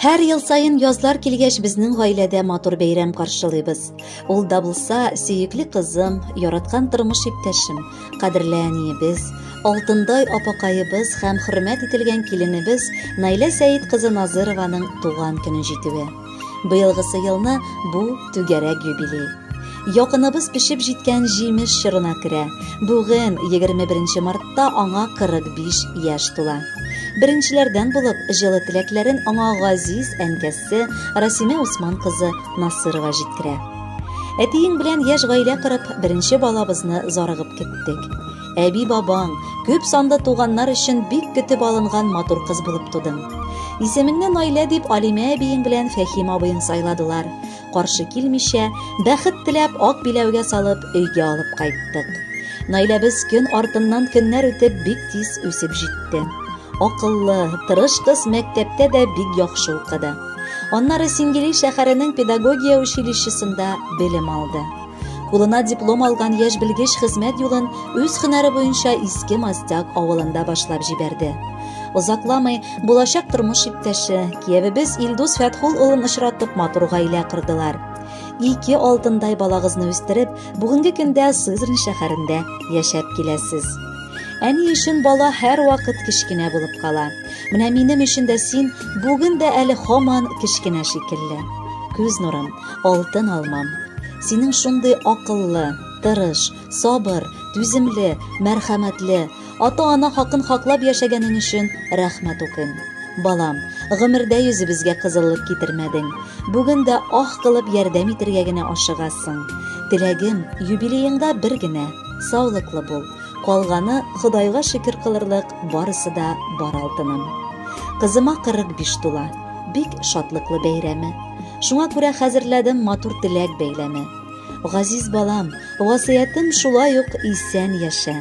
Һәр ел саен язлар килгәч безнең гаиләдә матур бәйрәм каршылыйбыз. Ул да булса, сөекле кызым, яраткан тормыш иптәшем, кадерле әниебез, алтындай апакаебыз һәм хөрмәт ителгән киленебез Наилә Сәет кызы Назырованың туган көне җитүе. Быелгысы елны бу түгәрәк юбилей. Якыныбыз пешеп җиткән җимеш чорына керә. Бүген, 21 мартта аңа 45 яшь тула. Беренчеләрдән булып җылы теләкләрен аңа газиз әнкәсе Расимә Усман кызы Насырова җиткерә. Әтиең белән яшь гаилә корып, беренче балабызны зарыгып көттек. Әби-бабаң, күп санлы туганнар өчен бик көтеп алынган матур кыз булып тудың. Исемеңне Наилә дип Алимә әбиең белән Фәһим абыең сайладылар. Каршы килмичә, бәхет теләп ак биләүгә салып өйгә алып кайттык. Наиләбез көн артыннан көннәр үтеп бик тиз үсеп җитте. Акыллы, тырыш кыз мәктәптә дә бик яхшы укыды. Аннары Сингели шәһәренең педагогия училищесында белем алды. Кулына диплом алган яшь белгеч хезмәт юлын үз һөнәре буенча Иске Мастяк авылында башлап җибәрде. Озакламый булачак тормыш иптәше, киявебез Илдус Фәтхул улын очратып матур гаилә кордылар. Ике алтындай балагызны үстереп, бүгенге көндә Сызрань шәһәрендә яшәп киләсез. Әни өчен бала һәрвакыт кечкенә булып кала. Менә минем өчен дә син бүген дә әле һаман кечкенә шикелле. Күз нурым, алтын алмам. Синең шундый акыллы, тырыш, сабыр, түземле, мәрхәмәтле, ата-ана хакын хаклап яшәгәнең өчен рәхмәт укыйм. Балам, гомердә йөзебезгә кызыллык китермәдең. Бүген дә ах кылып ярдәм итәргә генә ашыгасың. Теләгем, юбилееңда бер генә, саулыклы бул. Калганы Ходайга шөкер кылырлык барысы да бар алтыным. Кызыма 45 тула. Бик шатлыклы бәйрәме. Шуңа күрә хәзерләдем матур теләк бәйләме. Газиз балам, васыятем шулай ук исән яшә.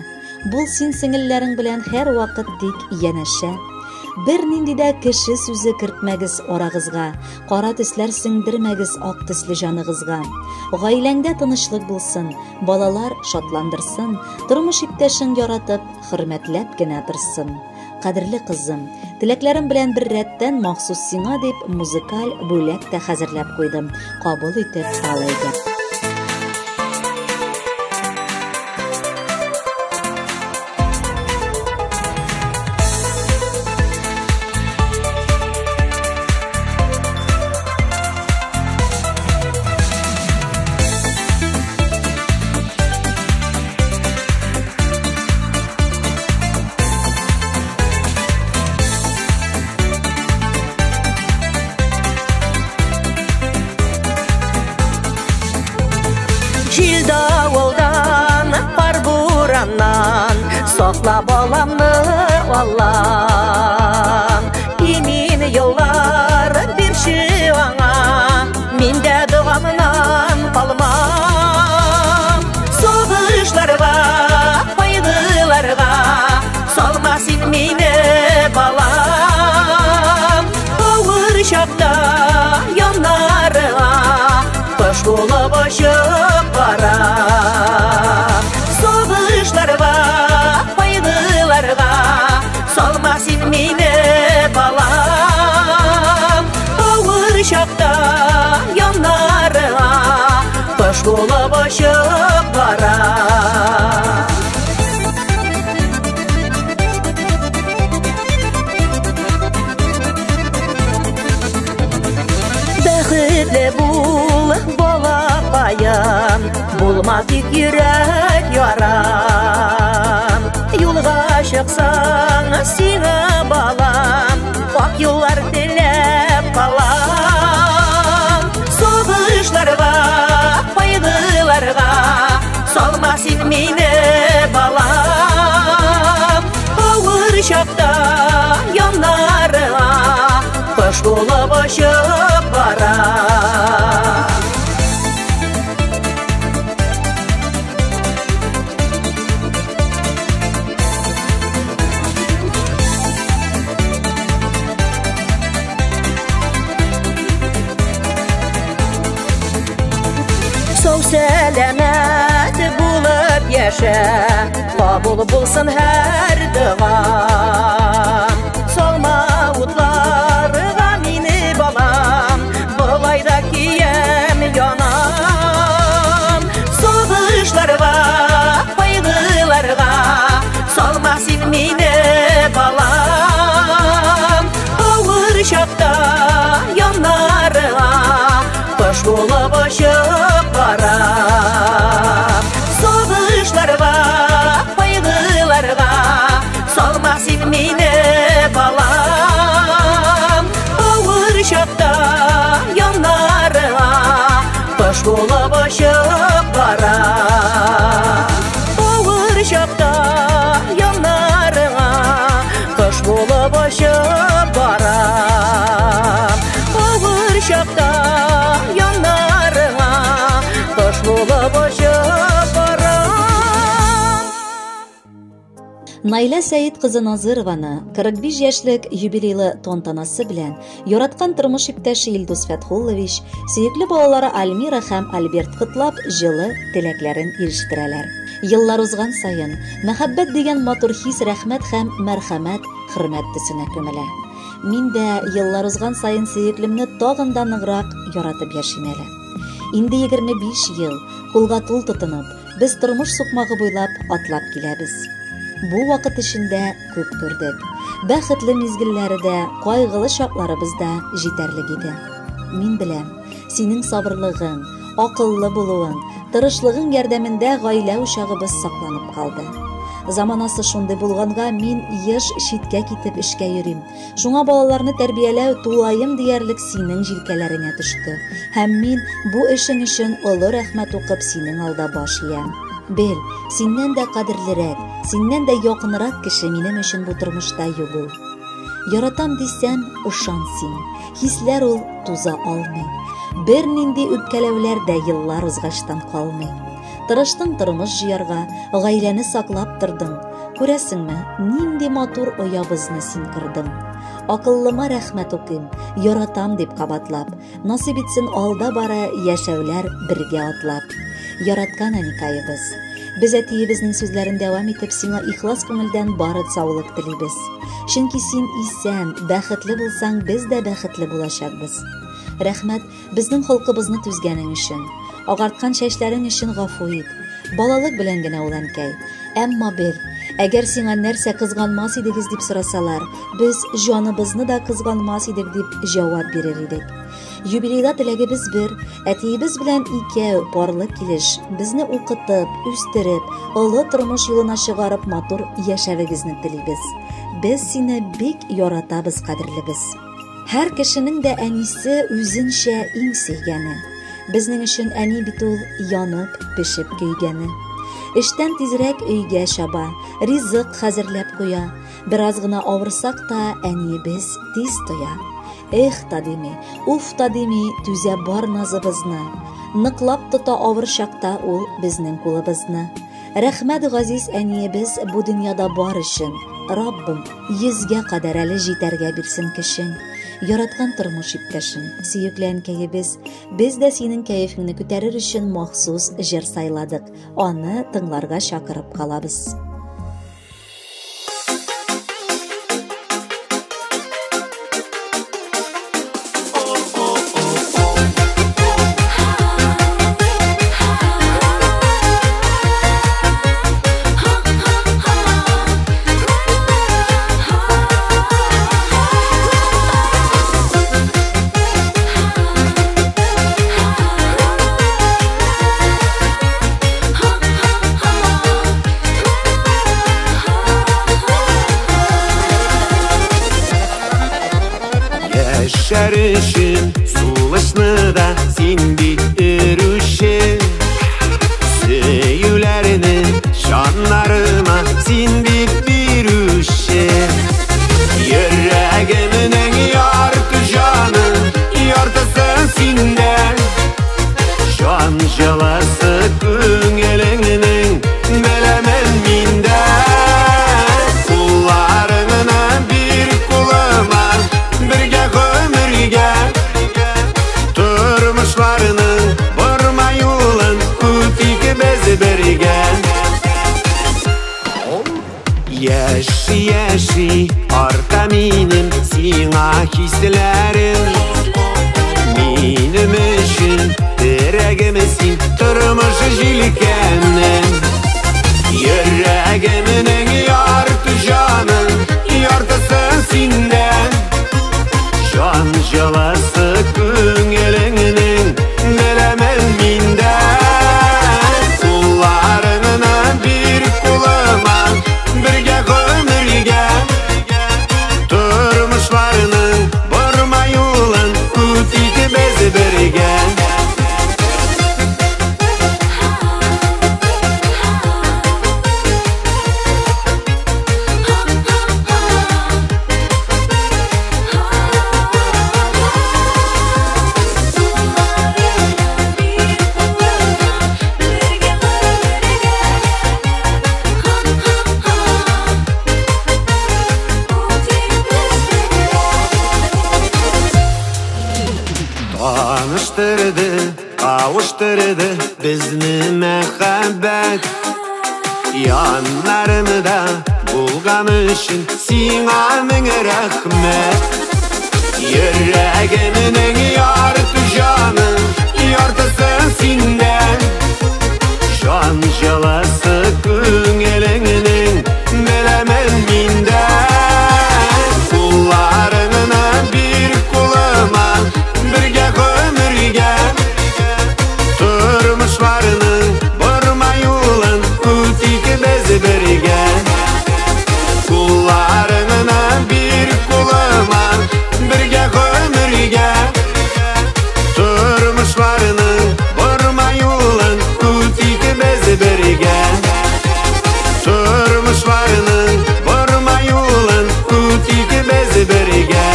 Бул син сеңелләрең белән һәр вакыт тик янәшә. Бер нинди дә кеше сүзе кертмәгез арагызга, кара төсләр сеңдермәгез ак төсле җаныгызга. Гаиләңдә тынычлык булсын, балалар шатландырсын, тормыш иптәшең яратып, хөрмәтләп кенә торсын. Кадерле кызым, теләкләрем белән бер рәттән махсус сиңа дип музыкаль бүләк тә хәзерләп куйдым. Кабул итеп ал әйдә. Җил-давылдан, кар-бураннан сакла баламны, Аллам. Имин еллар бирче аңа, мин дә догамнан калмам. Сугышларга, кайгыларга салма син мине, балам. Авыр чакта яннарыңа кош булып очып барам. Сугышларга, кайгыларга салма син мине, балам. Авыр чакта яннарыңа кош булып очып барам. Бәхетле бул, балакаем, булма тик йөрәк ярам. Юлга чыксаң, сиңа, балам, ак юллар теләп калам. Сугышларга, кайгыларга салма син мине, балам. Авыр чакта яннарыңа кош булып очып барам. Сау сәламәт булып яшә, кабул булсын һәр догам. Салма утларга мине, балам. очып барам. Сагышларга, кайгыларга салма син мине, балам. Авыр чакта яннарыңа кош булып очып барам. Авыр чакта яннарыңа кош булып очып барам. Авыр чакта яннарыңа кош булып очып барам. Наилә Сәид кызы Назырованы 45 яшьлек юбилейлы тантанасы белән яраткан тормыш иптәше Илдус Фәтхуллович, сөекле балалары Альмира һәм Альберт котлап, җылы теләкләрен ирештерәләр. Еллар узган саен мәхәббәт дигән матур хис рәхмәт һәм мәрхәмәт, хөрмәт төсенә күмелә. Мин дә еллар узган саен сөеклемне тагын да ныграк яратып яшим әле. Инде 25 ел кулга тул тотынып, без тормыш сукмагы буйлап атлап киләбез. Бу вакыт эчендә күп күрдек. Бәхетле мизгелләре дә, кайгылы чакларыбыз да җитәрлек иде. Мин беләм, синең сабырлыгың, акыллы булуың, тырышлыгың ярдәмендә гаилә учагыбыз сакланып калды. Заманасы шундый булганга мин еш читкә китеп эшкә йөрим. Шуңа балаларны тәрбияләү тулаем диярлек синең җилкәләреңә төште. Һәм мин бу эшең өчен олы рәхмәт укып синең алда баш иям. Бел, синнән дә кадерлерәк, синнән дә якынрак кеше минем өчен бу тормышта юк ул. Яратам дисәм, ышан син. Хисләр ул туза алмый. Бернинди үпкәләүләр дә еллар узгачтан калмый. Тырыштың тормыш җыярга, гаиләне саклап тордың. Күрәсеңме, нинди матур оябызны син кордың. Акыллыма рәхмәт укыйм, яратам дип кабатлап. Насыйп итсен алда бары яшәүләр бергә атлап. Яраткан әникаебыз, без әтиебезнең сүзләрен дәвам итеп сиңа ихлас күңелдән бары саулык телибез. Чөнки син исән, бәхетле булсаң, без дә бәхетле булачакбыз. Рәхмәт безнең холкыбызны түзгәнең өчен. Агарткан чәчләрең өчен гафу ит. Балалык белән генә ул, әнкәй. Әмма бел, әгәр сиңа нәрсә кызганмас идегез дип сорасалар, без җаныбызны да кызганмас идек дип җавап бирер идек. Юбилейда теләгебез бер, әтиебез белән икәү парлы килеш, безне укытып, үстереп, олы тормыш юлына чыгарып матур яшәвегезне телибез. Без сине бик яратабыз, кадерлебез. Һәр кешенең дә әнисе үзенчә иң сөйгәне. Безнең өчен әни бит ул янып, пешеп көйгәне. Эштән тизрәк өйгә чаба, ризык хәзерләп куя. Бераз гына авырсак та әниебез тиз тоя. Эх та дими, уф та дими, түзә бар назыбызны. Ныклап тота авыр чакта ул безнең кулыбызны. Рәхмәт, газиз әниебез, бу дөньяда бар өчен. Раббым, 100гә кадәр әле җитәргә бирсен кешең. Яраткан тормыш иптәшем, сөекле әнкәебез, без дә синең кәефеңне күтәрер өчен махсус җыр сайладык. Аны тыңларга чакырып калабыз. Яшәр өчен сулышны да син бит өрүче. Сөюләрне җаннарыма син бит бирүче. Йөрәгемнең ярты җаны, яртысы синдә. Җан җылысы күңелеңнең беләмен миндә. Кулларыңны бир кулыма, бергә гомергә. Тормышларның борма юлын үтик без бергә. Яши, яши, арта минем сиңа хисләрем. Минем өчен терәгем син, тормыш җилкәнем. Йөрәгемнең ярты җаны, яртысы синдә. Җан җылысы күңелеңнең беләмен Арттырды безне мәхәббәт. Яннарымда булган өчен сиңа мең рәхмәт. Йөрәгемнең ярты җаны, яртысы синдә. Җан җылысы күңелеңнең беләмен миндә. Кулларыңны бир кулыма, бергә гомергә. Тормышларның борма юлын үтик без бергә. Кулларыңны бир кулыма, бергә гомергә. Тормышларның борма юлын үтик без бергә. Тормышларның борма юлын үтик без бергә.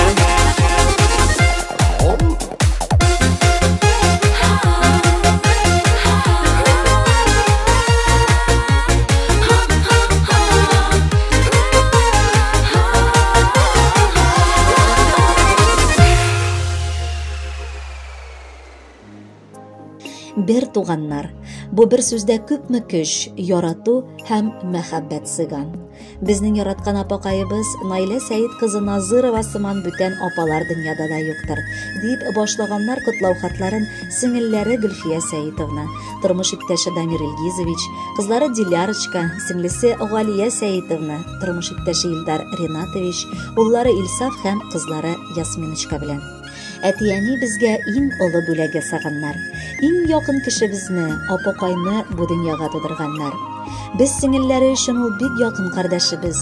Бер туганнар. Бу бер сүздә күпме көч, ярату һәм мәхәббәт сыйган. Безнең яраткан апакаебыз Наилә Сәид кызы Назырова сыман бүтән апалар дөньяда да юктыр, дип башлаганнар котлау хатларын сеңелләре Гөлфия Сәитовна, тормыш иптәше Дамир Илгизович, кызлары Дилярочка, сеңлесе Галия Сәитовна, тормыш иптәше Илдар Ринатович, уллары Илсаф һәм кызлары Ясминочка белән. Әти-әни безгә иң олы бүләк ясаганнар. Иң якын кешебезне, апакайны бу дөньяга тудырганнар. Без сеңелләре өчен ул бик якын кардәшебез.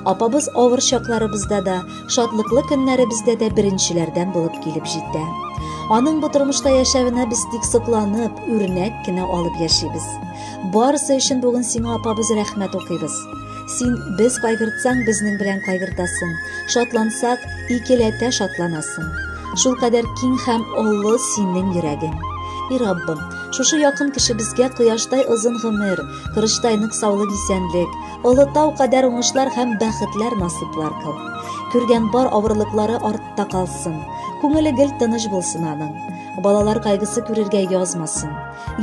Апабыз авыр чакларыбызда да, шатлыклы көннәребездә дә беренчеләрдән булып килеп җитә. Аның бу тормышта яшәвенә без тик сокланып, үрнәк кенә алып яшибез. Барысы өчен бүген сиңа, апабыз, рәхмәт укыйбыз. Син без кайгыртсаң, безнең белән кайгыртасың. Шатлансак, икеләтә шатланасың. Шул кадәр киң һәм олы синең йөрәгең. И Раббым, шушы якын кешебезгә кояштай озын гомер, корычтай нык саулык, исәнлек, олы тау кадәр уңышлар һәм бәхетләр насыйплар кыл. Күргән бар авырлыклары артта калсын, күңеле гел тыныч булсын аның. Балалар кайгысы күрергә язмасын.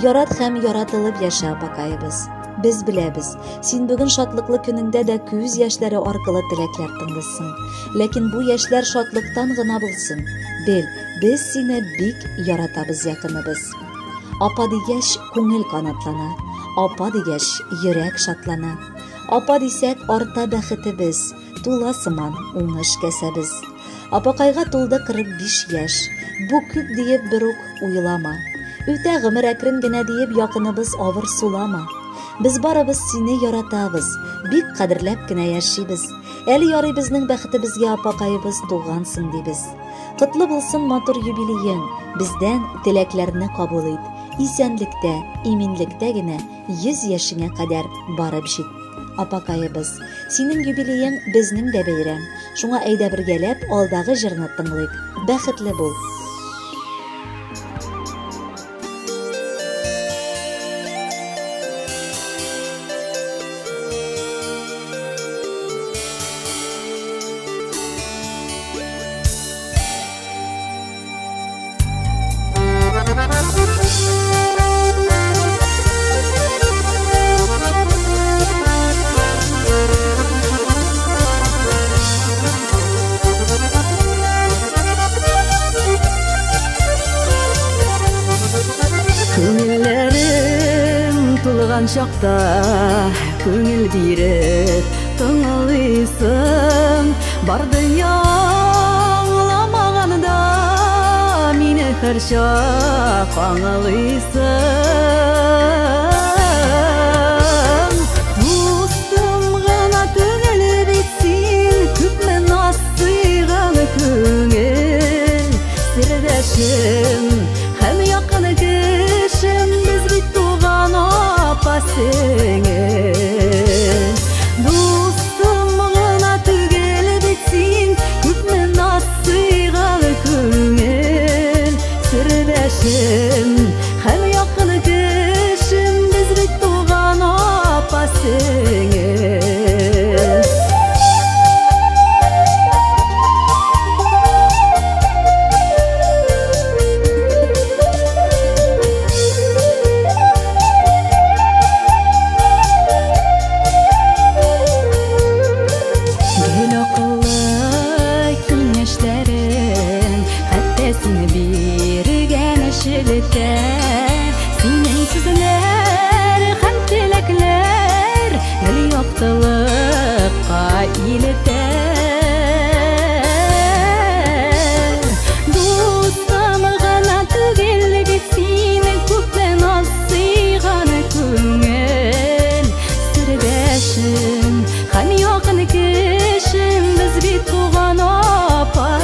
Ярат һәм яратылып яшә, апакаебыз. Без беләбез, син бүген шатлыклы көнеңдә дә күз яшьләре аркылы теләкләр тыңлыйсың. Ләкин бу яшьләр шатлыктан гына булсын. Бел, без сине бик яратабыз, якыныбыз. Апа дигәч, күңел канатлана. Апа дигәч, йөрәк шатлана. Апа дисәк, арта бәхетебез, тула сыман уңыш кәсәбез. Апакайга тулды 45 яшь. Бу күп диеп бер үк уйлама. Үтә гомер әкрен генә диеп якыныбыз авыр сулама. Без барыбыз сине яратабыз, бик кадерләп кенә яшибез. Әле ярый безнең бәхетебезгә апакаебыз тугансың дибез. Котлы булсын матур юбилеең, бездән теләкләрне кабул ит. Исәнлектә, иминлектә генә 100 яшеңә кадәр барып җит. Апакаебыз, синең юбилеең безнең дә бәйрәм. Шуңа әйдә бергәләп алдагы җырны тыңлыйк. Бәхетле бул. Күңелләрем тулган чакта күңел биреп тыңлыйсың. Бар дөнья аңламаганда мине һәрчак аңлыйсың. Дустым гына түгел бит син, күпме наз сыйган күңел сердәшем һәм якын кешем, без бит туган апа сеңел. Дустым гына түгел бит син, күпме наз сыйган күңел сердәшем һәм якын кешем, Сердәшем һәм якын кешем, без бит туган апа-сеңел.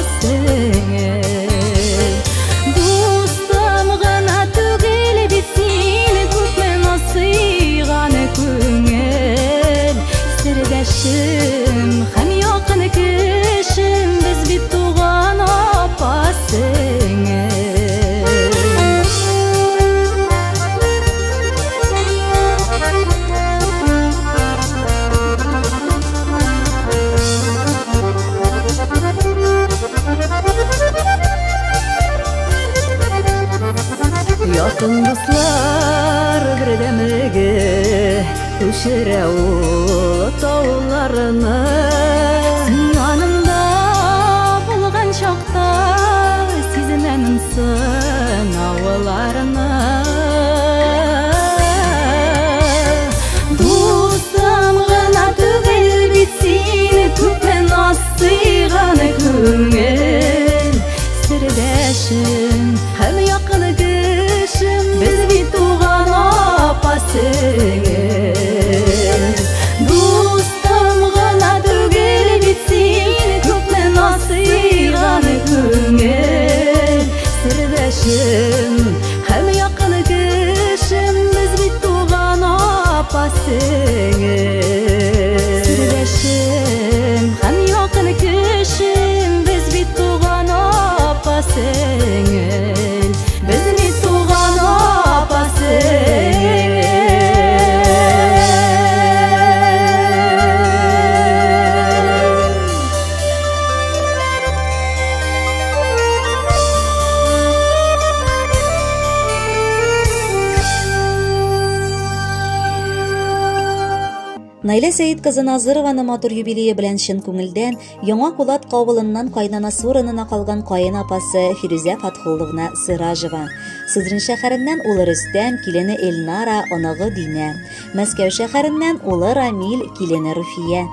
Дустым гына түгел бит син, күпме насыйган күңел. Сердәшем һәм якын кешем, без бит туган апа-сеңел. Якын дуслар бердәмлеге күчерә ул тауларны. Син янымда булган чакта сизенәм сынауларны. Дустым гына түгел бит син, күпме насыйган күңел. Сердәшем һәм якын кешем, без бит туган апа-сеңел. Дустым гына түгел бит син, күпме насыйган күңел. Сердәшем һәм якын кешем, без бит туган апа-сеңел. Сердәшем һәм якын кешем, без бит туган апа-сеңел. Без бит туган апа-сеңел. Наилә Сәет кызы Назырованы матур юбилее белән чын күңелдән Яңа Кулат авылыннан кайнанасы урынына калган каен апасы Фирүзә Фатхулловна Сыражева. Сызран шәһәреннән улы Рөстәм, килене Эльнара, оныгы Динә. Мәскәү шәһәреннән улы Рамил, килене Руфия.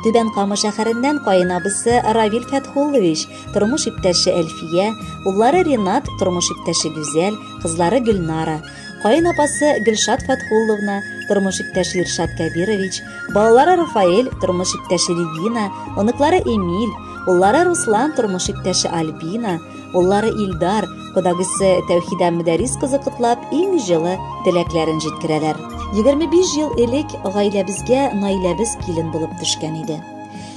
Түбән Кама шәһәреннән каенабысы Равил Фатхуллович, тормыш иптәше Әлфия, уллары Ренат, тормыш иптәше Гүзәл, кызлары Гөлнара. Каен апасы Гөлшат Фатхулловна, тормыш иптәше Иршат Кәбирович, балалары Рафаэль, тормыш иптәше Регина, оныклары Эмиль, уллары Руслан, тормыш иптәше Альбина, уллары Илдар, кодагысы Тәүхидә Мөдәррис кызы котлап, иң җылы теләкләрен җиткерәләр. 25 ел элек гаиләбезгә Наиләбез килен булып төшкән иде.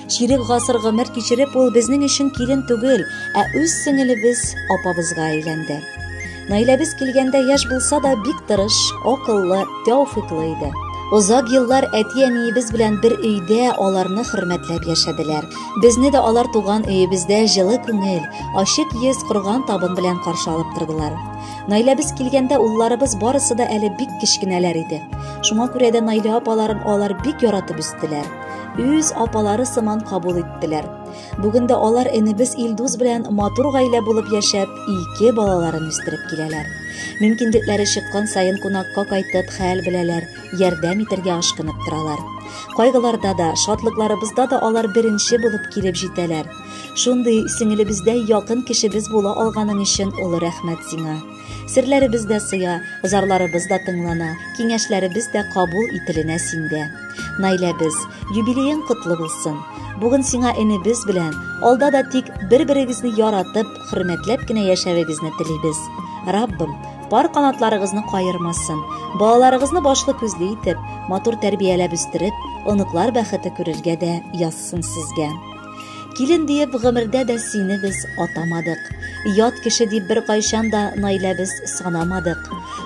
Чирек гасыр гомер кичереп, ул безнең өчен килен түгел, ә үз сеңелебез, апабызга әйләнде. Наиләбез килгәндә яшь булса да бик тырыш, акыллы, тәүфиклы иде. Озак еллар әти-әниебез белән бер өйдә аларны хөрмәтләп яшәделәр. Безне дә алар туган өебездә җылы күңел, ачык йөз корган табын белән каршы алып тордылар. Наиләбез килгәндә улларыбыз барысы да әле бик кечкенәләр иде. Шуңа күрә дә Наилә апаларын алар бик яратып үстеләр. Үз апалары сыман кабул иттеләр. Бүген дә алар энебез Илдус белән матур гаилә булып яшәп, ике балаларын үстереп киләләр. Мөмкинлекләре чыккан саен кунакка кайтып хәл беләләр, ярдәм итәргә ашкынып торалар. Кайгыларда да, шатлыкларыбызда да алар беренче булып килеп җитәләр. Шундый сеңелебездә якын кешебез була алганың өчен олы рәхмәт сиңа. Серләребез дә сыя, зарларыбыз да тыңлана, киңәшләребез дә кабул ителенә синдә. Наиләбез, юбилеең котлы булсын. Бүген сиңа энебез белән алда да тик бер-берегезне яратып, хөрмәтләп кенә яшәвегезне телибез. Раббым, пар канатларыгызны каермасын, балаларыгызны башлы күзле итеп, матур тәрбияләп үстереп, оныклар бәхете күрергә дә язсын сезгә. Килен диеп гомердә дә сине без атамадык. Ят кеше дип бер кайчан да Наиләбез санамадык.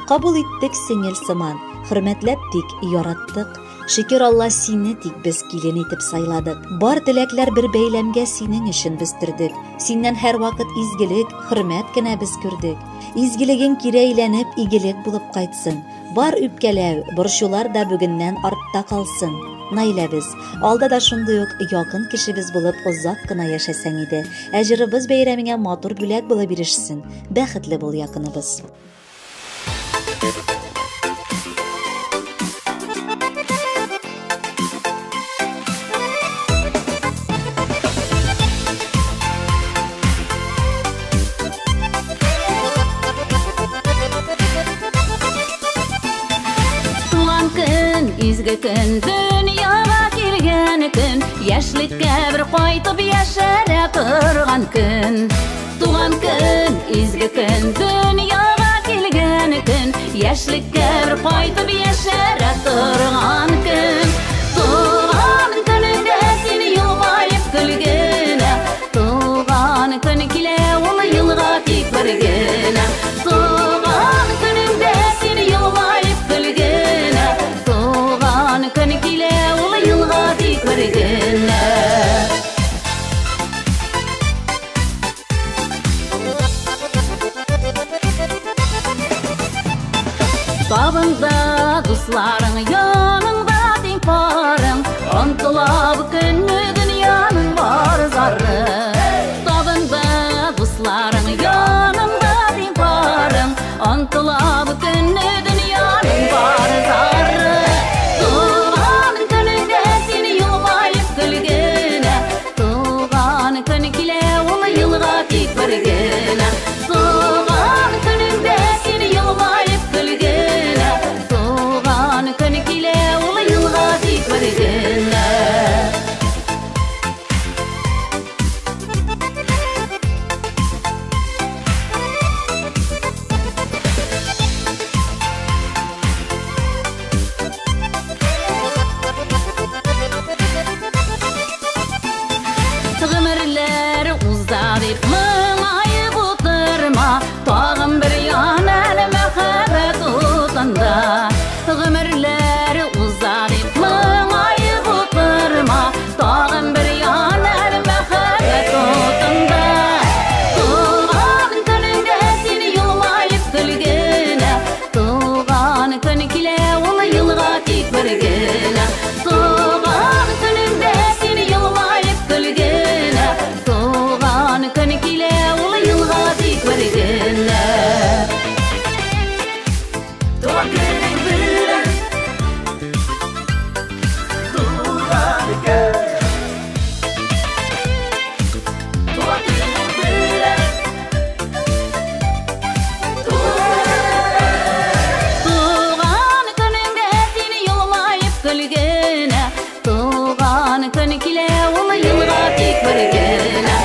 Кабул иттек сеңел сыман, хөрмәтләп тик яраттык. Шөкер Алла сине тик без килен итеп сайладык. Бар теләкләр бер бәйләмгә синең өчен без төрдек. Синнән һәр вакыт изгелек, хөрмәт кенә без күрдек. Изгелегең кире әйләнеп, игелек булып кайтсын. Бар үпкәләү, борчулар да бүгеннән артта калсын. Наиләбез, алда да шундый ук якын кешебез булып озак кына яшәсәң иде. Әҗырыбыз бәйрәмеңә матур бүләк булып ирешсен. Бәхетле бул якыныбыз. Туган көн, изге көн, дөньяга Яшьлеккә бер кайтып яшәрә торган көн. Туган көн, изге көн, дөньяга килгән көн. Яшьлеккә бер кайтып яшәрә торган көн. Туган көнеңдә син елмаеп көлгенә. Туган көн килә ул елга тик бер генә. Туган көнеңдә син елмаеп көлгенә. Туган көн килә ул елга тик бер генә. Табында дусларың, яныңда тиң парың, Онтыла бу көнне дөньяның бар зары. Табында дусларың, яныңда тиң парың, Онтыла бу көнне дөньяның бар зары. Туган көнеңдә син елмаеп көлгенә. Туган көн килә ул елга тик бер генә. Туган көнеңдә син елмаеп көлгенә. Туган көн килә ул елга тик бер генә. Гомерләр уза дип моңаеп утырма, Тагын бер ян әле мәхәббәт утында. Гомерләр уза дип моңаеп утырма, Тагын бер ян әле мәхәббәт утында. Туган көнеңдә син елмаеп көлгенә. Туган көн килә ул елга тик бер генә. Туган көнеңдә син елмаеп көлгенә. Туган көн килә ул елга тик бер генә. Туган көнең белән, туган көн. Туган көнең белән, Туган көнеңдә син елмаеп көлгенә. Туган көн килә ул елга тик бер генә.